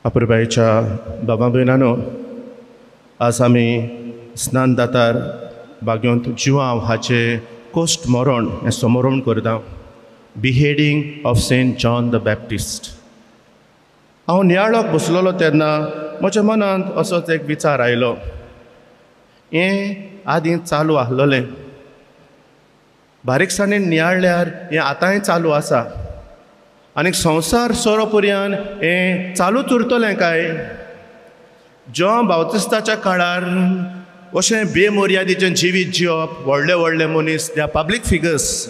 अपुरबायेच्या बाबा भयणांनो, आज आमी स्नानदातार बागेंत जुआंव हाचे कोश्ट मरण हें समरण करता, beheading of Saint John the Baptist. हांव नियाळोक बसलेलो तेन्ना म्हज्या मनांत असोच एक विचार आयलो, हें आदीं चालू आसलेलें, बारीकसाणेन नियाळ्ळ्यार हें आतांय चालू आसा आनी संवसार सोरो पर्यान हें चालूच उरतलें काय? जॉन बाप्तिस्ताच्या काळार अशें बेमर्यादीचें जिवीत जिवप, व्हडले व्हडले मनीस, त्या पब्लीक फिगर्स,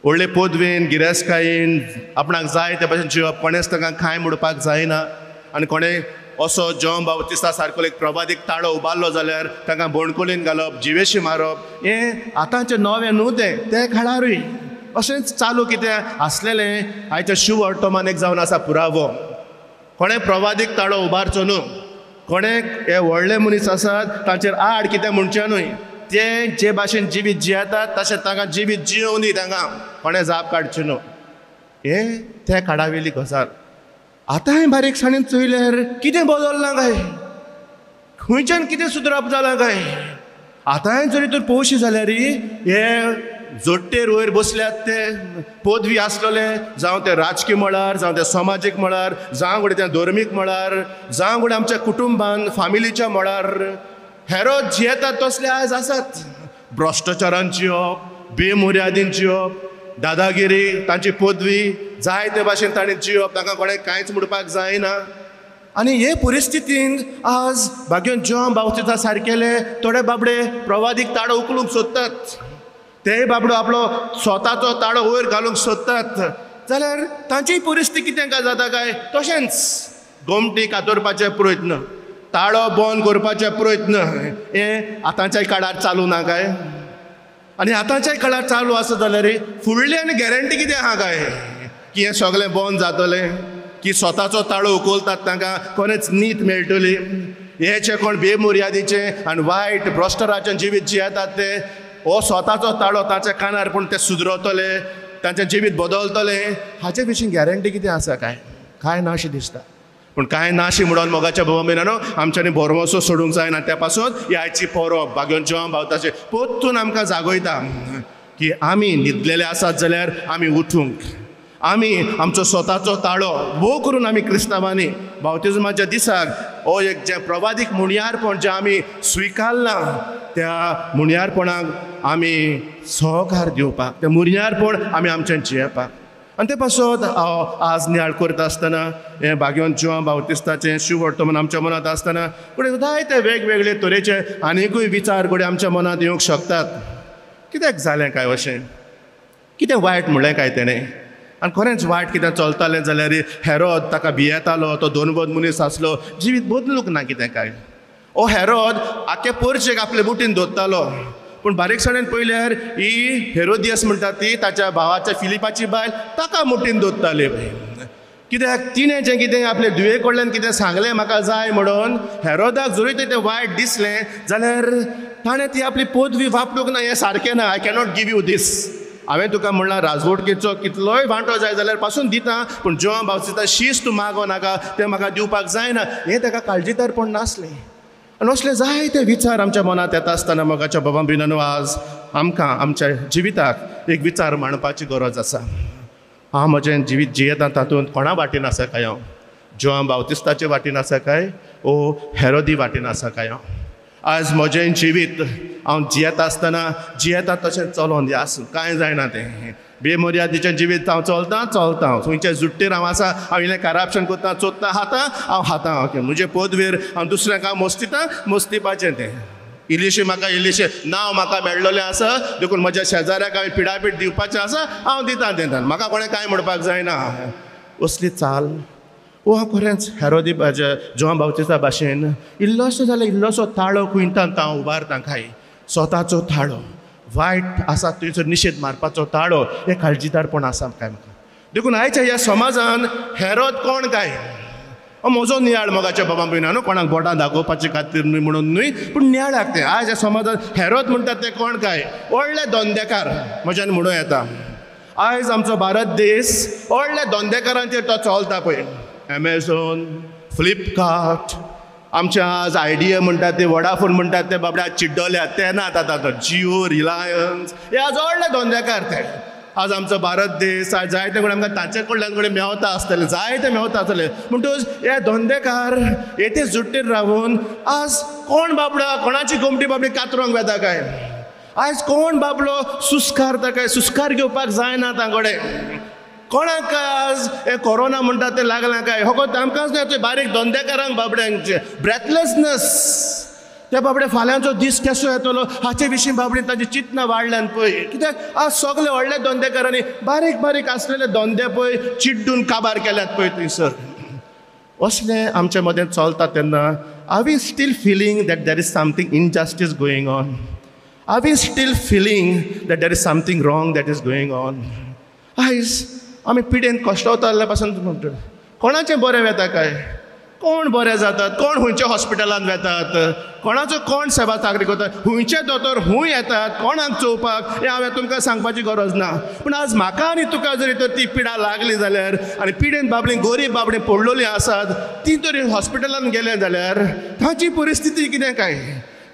व्हडले पदवेन गिरेस्तकायेन आपणाक जाय ते भशेन जिवप, कोणेच तांकां कांय म्हणपाक जायना आनी कोणें असो जॉन बाप्तिस्ता सारको एक प्रभादीक ताळो उबारलो जाल्यार तांकां बोणकोलीन घालप, जिवेशी मारप, हें आतांचें नवें न्हू, तें ते काळारूय अशेंच चालू कितें आसलेलें. आयच्या शुभ वर्तमान एक जावन आसा पुरावो, कोणें प्रवादीक ताळो उबारचो न्हू, कोणें हे व्हडले मनीस आसात तांचेर आड कितें म्हणचें न्हय, ते जे भाशेन जिवीत जियेतात तशें तांकां जिवीत जियोवं दी, तांकां कोणें जाप काडची न्हू. हें त्या काळावेली गजाल. आतांय बारीकसाणेन चोयल्यार कितें बदल्लां काय, खंयच्यान कितें सुदरप जालां काय? आतांय जरी तर पळोवशी जाल्यार हे जोडटेर वयर बसल्यात ते पदवी आसलेले, जावं ते राजकी मळार, जावं ते समाजीक मळार, जावं घडये ते धर्मीक मळार, जावं घडये आमच्या कुटुंबान फामिलीच्या मळार, हेरो जियेतात तसले आयज आसात. भ्रश्टाचारान जिवप, बेमर्यादीन जिवप, दादागिरी, तांची पदवी जाय ते भाशेन ताणें जिवप, तांकां कोणें कांयच म्हणपाक जायना. आनी हे परिस्थितींत आज भाग्योन जॉन बाप्तिस्ता सारकेले थोडे बाबडे प्रवादीक ताळो उखलूंक सोदतात, तेय बाबडो आपलो स्वताचो ताळो वयर घालूंक सोदतात, जाल्यार तांची परिस्थिती कितें काय जाता काय? तशेंच गोमटी कातरपाचे प्रयत्न, ताळो बंद करपाचे प्रयत्न हे आतांच्या काळार चालू ना काय? आनी आतांच्या काळार चालू आसा जाल्यार फुडली आनी गॅरंटी कितें आहा काय की हें सगळें बंद जातलें, की स्वताचो ताळो उखलतात तांकां कोणेच नीत मेळटली? हे जे कोण बेमर्यादीचें आनी वायट भ्रश्टाचाराचें जिवीत जियेतात ते हो स्वताचो ताळो ताच्या कानार, पूण ते सुदरतले, तांचें जिवीत बदलतलें, हाचे विशीं गॅरंटी कितें आसा काय? कांय ना अशें दिसता. पूण कांय ना अशें म्हणून मोगाच्या भावा भयणांनो आमच्यांनी भरवंसो सोडूंक जायना. त्या पासून ही आयची परब बागेवन जॉन बाप्तिस्ताचे परतून आमकां जागयता की आमी न्हिदलेले आसात जाल्यार आमी उठूंक, आमी आमचो स्वताचो ताळो भोव करून आमी क्रिस्तांवांनी बाप्तिज्माच्या दिसाक हो एक जें प्रवादीक मुणयारपण जें आमी स्विकारलां त्या मुणयारपणाक आमी सहकार दिवपाक, तें मुणयारपण आमी आमचें जियेवपाक. आनी ते पासत हांव आज नियाळ करता आसतना हें बागेवन जॉन बाप्तिस्ताचें शुभ वर्तमान आमच्या मनांत आसतना घडये जायते वेगवेगळे तरेचे आनिकूय विचार घडये आमच्या मनांत येवंक शकतात. कित्याक जालें काय अशें? कितें वायट म्हणलें काय तेणें? आनी खरेंच वायट कितें चलतालें जाल्यार हेरोद ताका भियेतालो, तो दोनबोध मनीस आसलो, जिवीत बदलूंक ना कितें काय? ओ हेरोद आख्खे पोरचेक आपले बुटीन दवरतालो, पूण बारीकसाणेन पळयल्यार ही हेरोदियस म्हणटा ती ताच्या भावाच्या फिलिपाची बायल ताका मुठीन दवरताली. कित्याक तिणें जें कितें आपले धुवे कडल्यान कितें सांगलें म्हाका जाय म्हणून हेरोदाक जरी तें वायट दिसलें जाल्यार ताणें ती आपली पदवी वापरूंक ना. हें सारकें ना, I cannot give you this. हांवें तुका म्हणलां राजवटकेचो कितलोय वांटो जाय जाल्यार पासून दिता, पूण जॉन बाप्तिस्ता शीस तूं मागो नाका, तें म्हाका दिवपाक जायना, हें ताका काळजीदारपण नासलें. आनी असले जायते विचार आमच्या मनांत येता आसतना मोगाच्या बाबा भयणांनो आज आमकां आमच्या जिविताक एक विचार मांडपाची गरज आसा. हांव म्हजें जिवीत जियेता तातूंत कोणा वाटेन आसा काय हांव? जॉन बाप्तिस्ताचे वाटेन आसा काय ओ हेरोदी वाटेन आसा काय हांव? आज म्हजें जिवीत हांव जियेता आसतना जियेता तशें चलोन दी, आसूं कांय जायना तें. बेमर्यादीचें जिवीत हांव चलतां चलतां, खंयच्या जुट्टेर हांव आसा, हांव इल्लें करप्शन करता, चोरता, खाता हांव खाता, ओके म्हजे पदवेर हांव दुसऱ्यांक हांव मस्तिता, मस्तिपाचें तें इल्लीशें म्हाका इल्लीशें नांव म्हाका मेळ्ळेलें आसा देखून म्हज्या शेजाऱ्याक हांवें पिडापीड दिवपाचें आसा, हांव दितां तें, म्हाका कोणें कांय म्हणपाक जायना. असली चाल ओ हांव खरेंच हेरोदी जॉन बाप्तिस्ता भाशेन इल्लोसो जाल्यार इल्लोसो ताळो कुंयतान हांव उबारता काय? स्वताचो ताळो वायट आसा थंयसर निशेध मारपाचो ताळो हें काळजीदारपण आसा काय म्हाका? देखून आयच्या ह्या समाजान हेरोद कोण काय? म्हजो नियाळ मोगाच्या बाबा भयणांनो, कोणाक बोटां दाखोवपाचे खातीर न्हय म्हणून न्हय, पूण नियाळाक तें आयज ह्या समाजान हेरोद म्हणटात ते कोण काय? व्हडले धंदेकार म्हज्यान म्हणूं येता. आयज आमचो भारत देश व्हडल्या धंदेकारांचेर तो चलता पळय, एमेझॉन, फ्लिपकार्ट, आमचे आज आयडिया म्हणटात ते, वडाफोन म्हणटात ते बाबडे आज चिड्डल्यात, ते नात आतां, जिओ, रिलायन्स हे आज व्हडले धंदेकार ते. आज आमचो भारत देश आज जायते कडेन आमकां तांचे कडल्यान कडेन मेवता आसतलें, जायते मेवता आसतलें. म्हणटकच हे धंदेकार हे ते जुट्टीर रावून आज कोण बाबडो कोणाची गोमटी बाबडी कातरूंक वेता काय? आयज कोण बाबलो सुस्कारता काय? सुस्कार घेवपाक जायना तांकडे. कोणाक आज हे कोरोना म्हणटा तें लागलां काय? फकत आमकांच न्हय, बारीक धंदेकारांक बाबड्यांचे ब्रेथलेसनेस, ते बाबडे फाल्यांचो दीस कसो येतलो हाचे विशीं बाबडे तांची चिंतना वाडल्यान पळय. कित्याक आज सगळे व्हडले धंदेकारांनी बारीक बारीक आसलेले धंदे पळय चिड्डून काबार केल्यात पळय थंयसर. असलें आमचे मदें चलता तेन्ना are we still feeling that there is something injustice going on? Are we still feeling that there is something wrong that is going on? आयज आमी पिडेन कश्टवता पासून म्हणटा कोणाचें बरें वेता काय? कोण बरें जातात? कोण खंयच्या हॉस्पिटलांत वेतात? कोणाचो कोण सेवा चाकरी करतात? खंयचे दोतोर खूंय येतात कोणाक चोवपाक? हें हांवें तुमकां सांगपाची गरज ना. पूण आज म्हाका आनी तुका जरी तर ती पिडा लागली जाल्यार आनी पिडेन बाबडी गरीब बाबडी पडलेली आसात ती तरी हॉस्पिटलांत गेले जाल्यार तांची परिस्थिती कितें काय?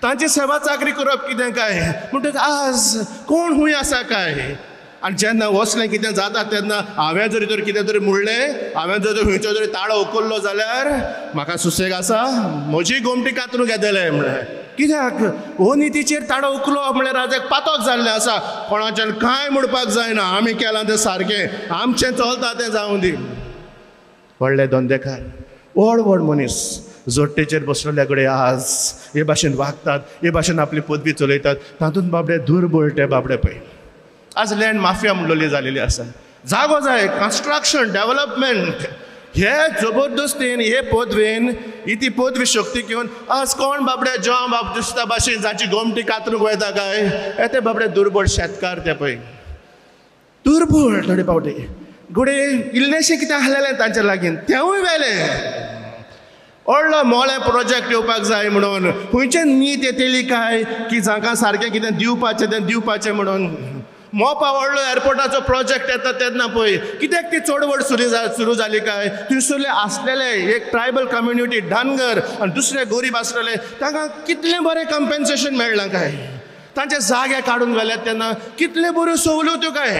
तांची सेवा चाकरी करप कितें काय? म्हणटकच आज कोण खूंय आसा काय? आनी जेन्ना वसलें कितें जाता तेन्ना हांवें जरी तर कितें तरी म्हणलें, हांवें जर खंयचो तरी ताळो उखल्लो जाल्यार म्हाका सुसेग आसा, म्हजी गोमटी कातरूंक येतलें म्हणलें. कित्याक हो नितीचेर ताळो उखलो म्हणल्यार आज एक पातक जाल्लें आसा. कोणाच्यान कांय म्हणपाक जायना, आमी केलां तें सारकें, आमचें चलता तें जावं दी. व्हडले धंदेकार, व्हड व्हड मनीस जोडटेचेर बसलेल्या कडेन आज हे भाशेन वागतात, हे भाशेन आपली पदवी चलयतात. तातूंत बाबडे दुर्बळ ते बाबडे पळय आज लँड माफिया म्हणलेली जालेली आसा. जागो जाय, कन्स्ट्रक्शन, डेवलपमेंट, हे जबरदस्तीन हे पदवेन ही ती पदवी शक्ती घेवन आज कोण बाबडे जॉन बाप्तिस्ता भाशेन जांची गोमटी कातरूंक वयता काय? हे ते बाबडे दुर्बळ शेतकार ते पळय दुर्बळ थोडे फावटी घडये इल्लेशें कितें आसलेलें तांच्या लागीं तेंवूय वेलें. व्हडलो मोळें प्रोजेक्ट येवपाक जाय म्हणून खंयचे नीत येतली काय की जांकां सारकें कितें दिवपाचें तें दिवपाचें म्हणून. मोपा व्हडलो एअरपोर्टाचो प्रोजेक्ट येता तेन्ना पळय कित्याक ती चडवड सुरू जाली काय? थंयसरले आसलेले एक ट्रायबल कम्युनिटी धनगर आनी दुसरे गरीब आसलेले तांकां कितलें बरें कंपेन्सेशन मेळ्ळां काय? तांचे जागे काडून व्हेल्यात तेन्ना कितल्यो बऱ्यो सवलत्यो काय?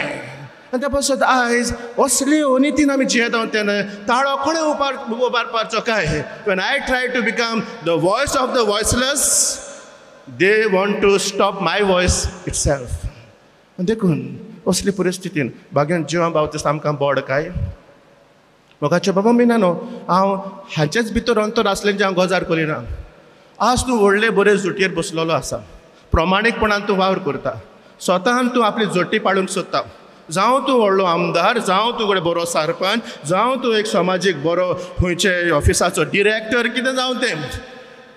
आनी त्या पासत आयज असली अनितीन आमी जियेता तेन्ना ताळो कोणें उबारपाचो काय? When I try to become the voice of the voiceless, they want to stop my voice itself. देखून असली परिस्थितीन भाग्यान जिवा बाप्तिस्त आमकां बोड काय? मोगाचे बाबा मिना न्हू, हांव हाचेच भितर अंतर आसलें हांव गजार करिना. आज तूं व्हडले बरे जुटयेर बसलेलो आसा, प्रमाणीकपणान तूं वावर करता, स्वतान तूं आपली जोटी पाडूंक सोदता. जावं तूं व्हडलो आमदार, जावं तूं बरो सरपंच, जावं तूं एक समाजीक बरो खंयचे ऑफिसाचो डिरेक्टर, कितें जावं तें,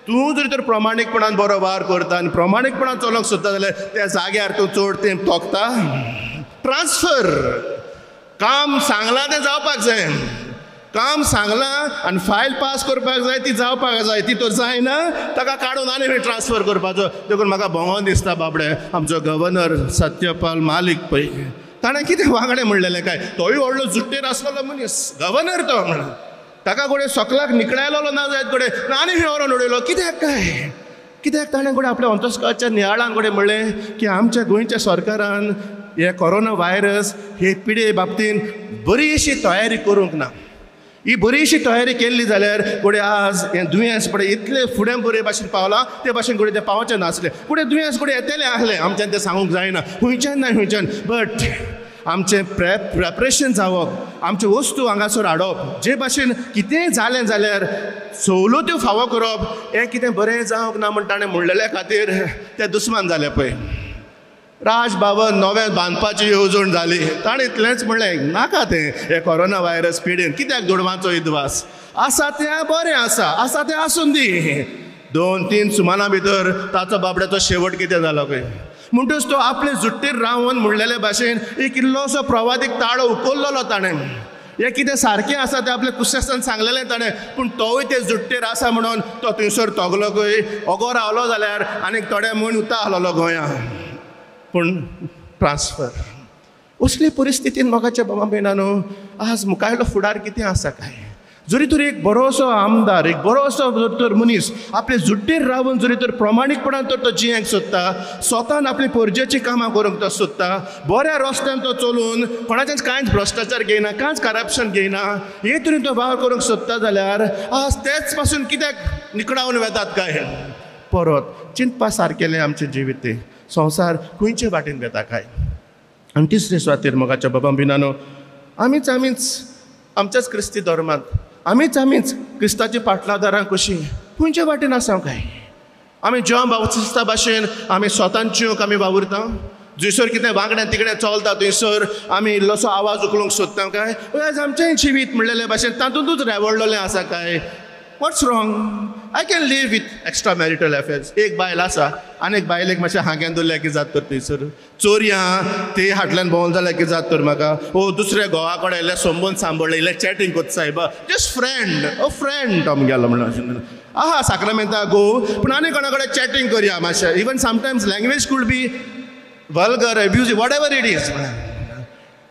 तूं जर तर प्रमाणीकपणान बरो वावर करता आनी प्रमाणीकपणान चलोवंक सोदता जाल्यार त्या जाग्यार तूं चड तेंप तोखता. ट्रान्सफर, काम सांगलां तें जावपाक जाय, काम सांगलां आनी फायल पास करपाक जाय ती जावपाक जाय, ती तर जायना ताका काडून आनी ट्रान्सफर करपाचो. देखून म्हाका भोंगोन दिसता बाबडे आमचो गव्हर्नर सत्यपाल मालीक पळय ताणें कितें वांगडें म्हणलेलें काय? तोय व्हडलो जुट्टेर आसलेलो मनीस, गव्हर्नर तो म्हणून ताका घडये सकलाक निकळायलो ना जायत घडये आनी खंय व्हरोन उडयलो. कित्याक काय? कित्याक ताणें घडये आपल्या अंतस्कळच्या नियाळान घडये म्हणलें की आमच्या गोंयच्या सरकारान हे कोरोना व्हायरस हे पिडे बाबतीन बरीशी तयारी करूंक ना. ही बरीशी तयारी केल्ली जाल्यार घडये आज हें दुयेंस पळय इतलें फुडें बरे भाशेन पावलां ते भाशेन घडये तें पावचें नासलें. फुडें दुयेंस घडये येतलें आसलें, आमच्यान तें सांगूंक जायना खंयच्यान ना खंयच्यान, बट आमचें प्रेपरेशन जावप, आमच्यो वस्तू हांगासर हाडप, जे भाशेन कितेंय जालें जाल्यार सवलत्यो फावो करप, हें कितें बरें जावंक ना म्हण ताणें म्हणलेल्या खातीर ते दुस्मान जाले पळय. राजभवन नवें बांदपाची येवजण जाली, ताणें इतलेंच म्हणलें नाका तें हे कोरोना व्हायरस पिडेन कित्याक दुडवांचो इदवास आसा तें बरें आसा, आसा तें आसून दी. 2-3 सुमाना भितर ताचो बाबड्याचो शेवट कितें जालो पळय. म्हणटच तो आपले जुट्टीर रावन म्हणलेले भाशेन एक इल्लोसो प्रवादीक ताळो उखल्लेलो ताणें. हें कितें सारकें आसा तें आपल्या कुस्यासान सांगलेलें ताणें, पूण तोवूय ते जुट्टेर आसा म्हणून तो थंयसर तोगलो खंय ओगो रावलो जाल्यार आनीक थोडे म्हूण उता आहलोलो गोंया. पूण ट्रान्सफर असले परिस्थितीन मोगाच्या बाबा भयणानो आज मुखायलो फुडार कितें आसा काय? जरी तर एक बरोसो आमदार, एक बरोसो जर तर मनीस आपले जुट्टेर रावन जरी तर प्रमाणीकपणान तर तो जियेंक सोदता, स्वतान आपली परजेची कामां करूंक तो सोदता, बऱ्या रस्त्यान तो चलून कोणाच्याच कांयच भ्रश्टाचार घेयना, कांयच करप्शन घेयना, हे तरेन तो वावर करूंक सोदता जाल्यार आज तेच पासून कित्याक निकडावन वेतात काय? परत चिंतपा सारकेलें आमचें जिवीत, संवसार खंयचे वाटेन वेता काय? आनी तिसरे सुवातेर मोगाच्या बाबा बिनानो, आमीच आमीच आमच्याच क्रिस्ती धर्मांत आमीच आमीच क्रिस्ताच्या पाटलादारां कशीं खंयचे वाटेन आसा काय? आमी जेवण बावतिस्ता भाशेन आमी स्वतान जिवंक आमी वावुरता, जंयसर कितें वांगड्यान तिकडें चलता थंयसर आमी इल्लोसो आवाज उखलूंक सोदता काय? आयज आमचें जिवीत म्हणलेले भाशेन तातूंतूच रेवडलेलें आसा काय? What's wrong? I can live with extra marital affairs. एक बायल आसा आनी एक बायलेक मातशें हांग्यान दवरल्यार की जात तर थंयसर चोरयां ते हाटल्यान भोंवल जाल्यार की जात तर म्हाका, ओ दुसऱ्या घोवा कडेन इल्लें संबंद सांबाळ्ळें, इल्लें चॅटींग कोत्ता सायबा, जस्ट फ्रेंड, ओ फ्रेंड आमगेलो म्हणून आहा साक्रामेंता गो, पूण आनी कोणा कडेन चॅटींग करया मातशें. Even sometimes language could be vulgar, abusive, whatever it is.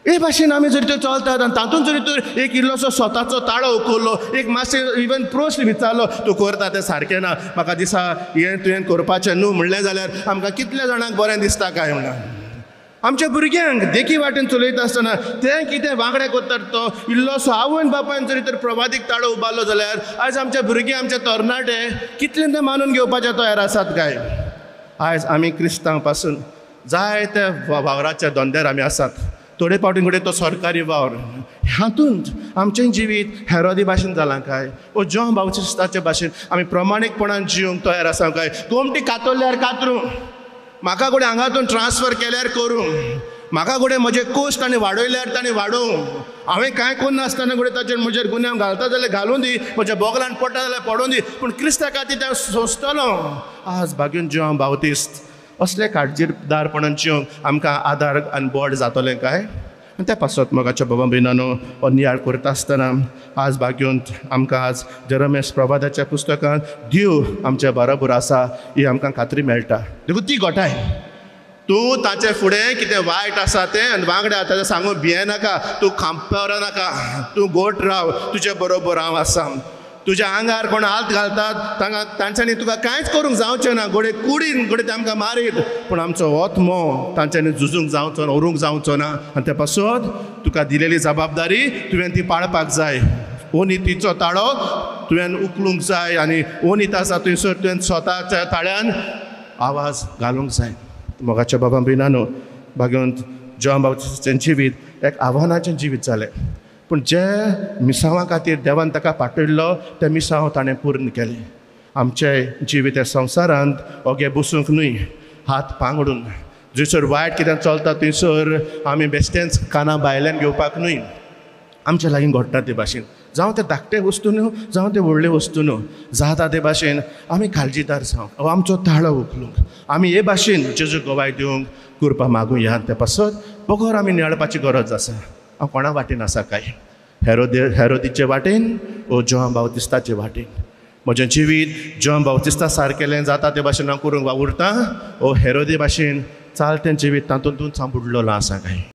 हे भाशेन आमी जरी तर चलतात आनी तातूंत जरी तर एक इल्लोसो स्वताचो ताळो उखल्लो, एक मातशें इवन प्रश्न विचारलो, तूं करता तें सारकें ना, म्हाका दिसा हें तुवें करपाचें न्हू म्हणलें जाल्यार आमकां कितल्या जाणांक बरें दिसता काय म्हणून? आमच्या भुरग्यांक देखी वाटेन चलयता आसतना तें कितें वांगडे करतात तो इल्लोसो आवयन बापायन जरी तर प्रवादीक ताळो उबारलो जाल्यार आयज आमचे भुरगे, आमचे तरणाटे कितले तें मानून घेवपाचे तयार आसात काय? आयज आमी क्रिस्तांव पासून जायते वावराच्या धंद्यार आमी आसात. थोडे फावटी घडये तो सरकारी वावर, हातूंत आमचें जिवीत हेरोदी भाशेन जालां काय? ओ जॉन बावतिस्ताचे भाशेन आमी प्रमाणीकपणान जिवंक तयार आसा काय? गोमटी कातरल्यार कातरूं, म्हाका घडये हांगातून ट्रान्सफर केल्यार करूं, म्हाका घडये म्हजे कोस्ट ताणें वाडयल्यार ताणें वाडोवं, हांवें कांय करनासतना घडये ताचेर म्हजेर गुन्यांव घालता जाल्यार घालूं दी, म्हज्या बोगलान पडटा जाल्यार पडूं दी, पूण क्रिस्ता खातीर तें सोंसतलो. आज भाग्यून जॉन बावतिस्त असले काळजीदारपणान जिवंक आमकां आदार आनी बोड जातलें काय? आनी त्या पासत मोगाच्या बाबा भयणानो, हो नियाळ करता आसतना आज भाग्योंत आमकां आज जेरमियास प्रवादाच्या पुस्तकांत देव आमच्या बरोबर आसा ही आमकां खात्री मेळटा. देखून ती गोठाय, तूं ताचे फुडें कितें वायट आसा तें आनी वांगडा ताचें सांगून भियेनाका, तूं खांपनाका, तूं गोट राव, तुजे बरोबर हांव आसा. तुज्या आंगार कोण हात घालतात तांकां तांच्यांनी तुका कांयच करूंक जावचें ना, घडये कुडीन घडये ते आमकां मारीत, पूण आमचो आत्मो तांच्यांनी झुजूंक जावचो ना, उरूंक जावचो ना. आनी ते पासत तुका दिलेली जबाबदारी तुवें ती पाळपाक जाय. ओनितीचो ताळो तुवें उखलूंक जाय आनी ओनीत आसा थंयसर तुवें स्वताच्या ताळ्यान आवाज घालूंक जाय. मोगाच्या बाबा भयणानो, भाग्यवंत जॉन बावतिस्ताचें जिवीत एक आव्हानाचें जिवीत जालें, पूण जे मिसांवा खातीर देवान ताका पाठयल्लो तें मिसांव ताणें पूर्ण केलें. आमचें जिवीत ह्या संवसारांत ओगे बसूंक न्हय, हात पांगडून जंयसर वायट कितें चलता थंयसर आमी बेश्टेंच काना भायल्यान घेवपाक न्हय. आमच्या लागीं घडटा ते भाशेन, जावं ते धाकटे वस्तू न्हू, जावं ते व्हडले वस्तू न्हू, जाता ते भाशेन आमी काळजीदार जावंक, आमचो ताळो उखलूंक, आमी हे भाशेन जेजू गवाय दिवंक कृपा मागुया. ते पासत बगर आमी नियाळपाची गरज आसा. हांव कोणा वाटेन आसा काय? हेरोदीचे वाटेन ओ जॉन बावतिस्ताचे वाटेन? म्हजें जिवीत जॉन बावतिस्ता सारकेलें जाता ते भाशेन हांव करूंक वावुरता ओ हेरोदी भाशेन चालतें जिवीत तातूंतूच हांव बुडलेलो आसा काय?